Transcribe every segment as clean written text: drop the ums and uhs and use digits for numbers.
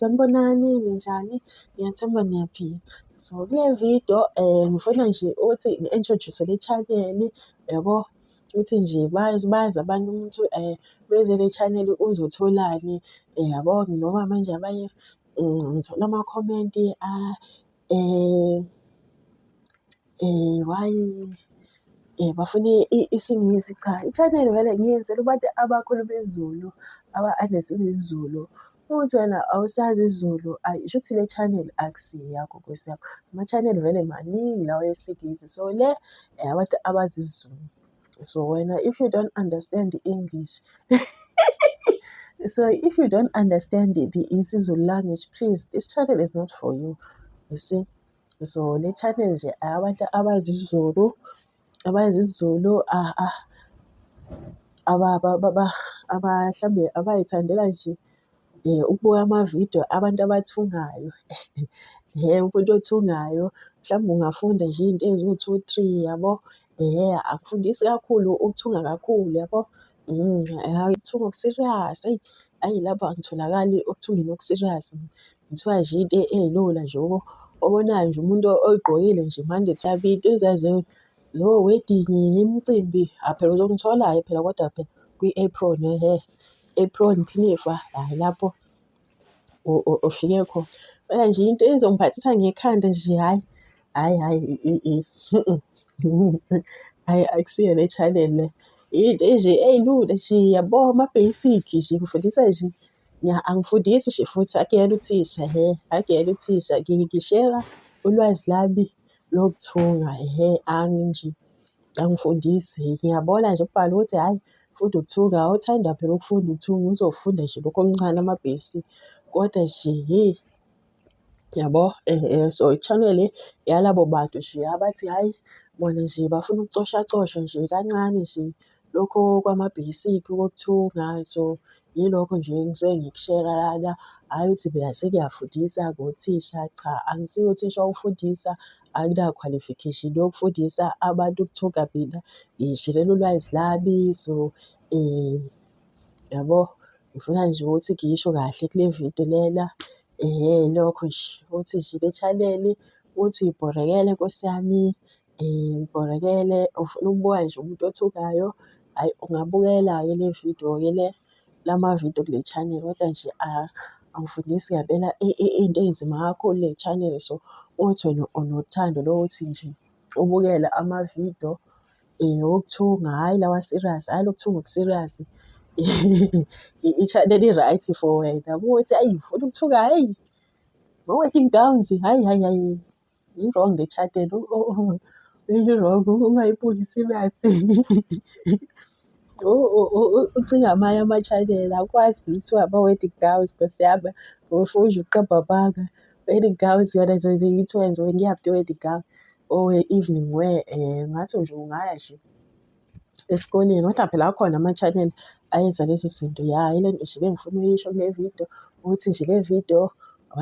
Sanibonani, ninjani? Ngiyathemba niyaphila. So kule video ngifuna nje ukuthi ngi-introduce le channel yabo, ukuthi nje bazi bazi abantu ukuthi beze le channel uzotholani yabo, noma manje abanye ngithola amakhomenti why bafuna isiNgisi. Cha, i-channel vele ngiyenzela abantu abakhuluma isiZulu, aba-understand-a isiZulu. Uma kuwukuthi wena awusazi isiZulu, ayi shuthi le channel akusiyo eyakho Nkosi yami. Ama-channel vele maningi lawa esiNgisi, so le eyabantu abazi isiZulu. So wena if you don't understand English, so if you don't understand the isiZulu language, please, this channel is not for you, you see. So le channel nje eyabantu abazi isiZulu, abazi isiZulu mhlambe abay'thandela nje ukubuka amavidiyo abantu abathungayo. Umuntu othungayo mhlawumbe ungafunda nje iy'nto eziwu-two, three yabo. Ehhe, akufundisi kakhulu ukuthunga kakhulu yabo. Hhayi ukuthunga oku-serious, eyi hhayi lapho angitholakali ekuthungeni oku-serious. Ngithiwa nje into ey'lula nje obonayo nje umuntu oy'gqokile nje Monday to into zo-wedding, imicimbi, phela uzongithola-ke phela kodwa phela kwi-apron ehhe, apron, phinifa, hhayi lapho ufike khona. Kodwa nje into ezongiphathisa ngekhanda nje hhayi, hhayi hhayi hhayi akusiyo le channel le. Into nje ey'lula nje yabo, ama-basic nje, ngifundisa nje angifundisi nje futhi akuyena uthisha ehhe, akuyena uthisha. Ngishera ulwazi lami lokuthunga ehhe, nje angifundisi. Ngiyabona nje ukubhala ukuthi hhayi funda ukuthunga, awuthanda phela ukufunda ukuthunga uzofunda nje lokhu okuncane ama-basic, kodwa nje hheyi yabo. So i-channel yalabo bantu nje abathi hhayi bona nje bafuna ukucoshacosha nje kancane nje lokho kwama-basic kokuthunga. So yilokho nje engisuke ngikushera lana, hhayi ukuthi mina sengiyafundisa ngothisha, cha angisiye uthisha wokufundisa, angina-qualification yokufundisa abantu ukuthunga mina, ngiy'sherela ulwazi lami. So yabo, ngifuna nje ukuthi ngisho kahle kule video lena, ehhe lokho nje ukuthi nje le chanel uthi uyibhorekele Nkosi yami, uyibhorekele ufuna ukubuka nje umuntu othungayo, hhayi ungabukela-ke le video-ke le, lama-video kule channel kodwa nje angifundisi ngempela into ey'nzima kakhulu le channel. So uthi wena unothando lokuthi nje ubukele amavidiyo wokuthunga, hhayi lawa a-serious, hhayi lokuthunga oku-serious, i-channel i-right for wena. Uma kuwukuthi hhayi ufuna ukuthunga hheyi ma-wedding gowns, hhayi hhayi hhayi i-wrong le channel, i-wrong ungayibuki serious. Ucinge amanye ama-channel awukwazi vele ukuthiwa ama-wedding gowns Nkosi yami, ufuna nje ukuqamba amanga. Wedding gowns yona nje ithiwa nje ngiyaphi wedding gown or evening wear, ngathi nje ungaya nje esikoleni kodwa phela akhona ama-channel ayenza lezo zinto. Ya, ile nto nje ebengifuna ukuyisho kule video ukuthi nje le video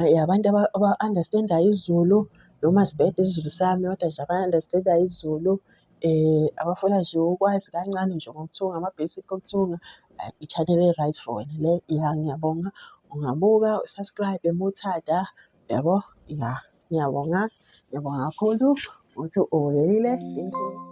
eyabantu aba-understand-ayo isiZulu noma sibhede isiZulu sami kodwa nje aba-understand-ayo isiZulu, abafuna nje ukwazi kancane nje ngokuthunga, ama-basic okuthunga, i-channel e-right for wena le. Ya, ngiyabonga. Ungabuka u-subscribe uma uthanda, yabo? Ya, ngiyabonga, ngiyabonga kakhulu ukuthi ubukelile. Thank you.